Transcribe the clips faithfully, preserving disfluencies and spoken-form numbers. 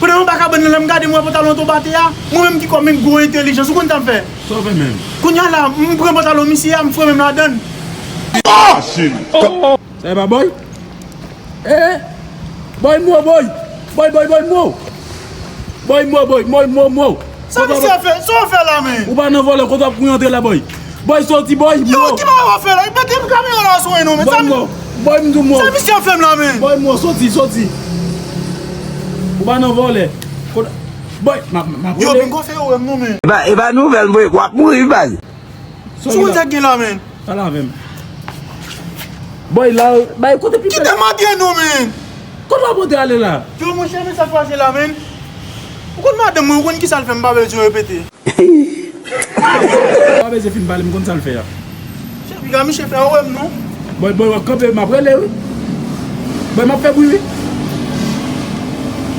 Pandan m anba kabann nan, lè m gade, m wè pantalon tonbe atè a. Mwen menm ki kòm yon gwo entèlijans, ou konn sa m fè? Sa w fè menm? Kounye a la, m pran pantalon misye a, m frenmen m ladan l. Sa e pa Boy? Eh, Boy mo, Boy. Boy, Boy, Boy mo. Boy mo, Boy, Boy mo, mo. Sa misye ap fè? Sa w fè la, menn? Ou pa nan vòlè, kote w ap kouri antre la, Boy? Boy, soti, Boy, mo. Yo, ki bagay w ap fè la? Mete m kamyon la sou non, menn. Boy mo. Boy, m di w mo. Sa misye ap fè m la, menn? Boy mo, soti, soti. Ou pa nan vòlè. Kote, Boy, m ap, m ap rele. Yo, men gwo fè yo wè m non, menn. E pa, e pa nouvèl, m voye, w ap mouri, wi, baz. Sou konn sa k gen la, menn? Pale avè m. Boy, la, bay, kote pi. Kite m antre non, menn. Kote w ap antre ale la? Yo, monchè, men sa k pase la, menn. Ou konn madanm mwen, ou konn ki sa l fè, m pa bezwen repete. Pa bezwen fin pale, m konn sa l fè a. Chè, piga misye fè, ou wè m non. Boy, boy, w ap kanpe, m ap rele, wi. Boy, m ap fè bri, wi.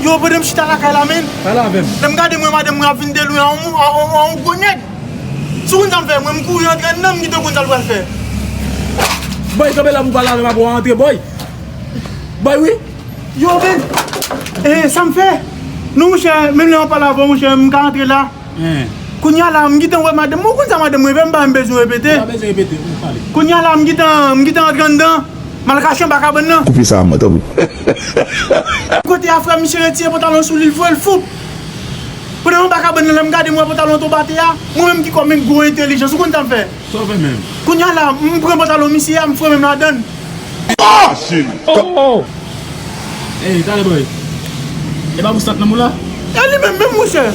Yo, pandan m chita lakay la, menn. Pale avè m. Lè m gade, mwen, madanm mwen ap vin de lwen, an, an, an, an gwo nèg. Si w konn sa m fè, mwen, m kouri antre anndan, m gentan konn sa l pral fè. Boy, kanpe la pou w pale avè m, apre w antre, boy. Boy, wi. Yo, menn. Eh, sa m fè? Non, monchè, menm lè w ap pale avè w, monchè, m ka antre la. Kounye a la, m gentan wè madanm mwen, ou konn sa madanm mwen fè, m pa menm bezwen repete. Ou pa bezwen repete, ou pale. Kounye a la, m gentan, m gentan antre anndan, m al kache anba kabann nan. Koupe sa a, mwen, tanpri. Kote a, frè, misye retire pantalon sou li, l voye l foup. Pandan m anba kabann nan, lè m gade, m wè pantalon tonbe atè a. Mwen menm ki kòm yon gwo entèlijans, ou konn sa m fè? Sa w fè menm? Kounye a la, m pran pantalon misye a, m frenmen m ladan l. Oh! Eh, talè, boy. E pa pou stat nan mou la? E li menm, menm, monchè.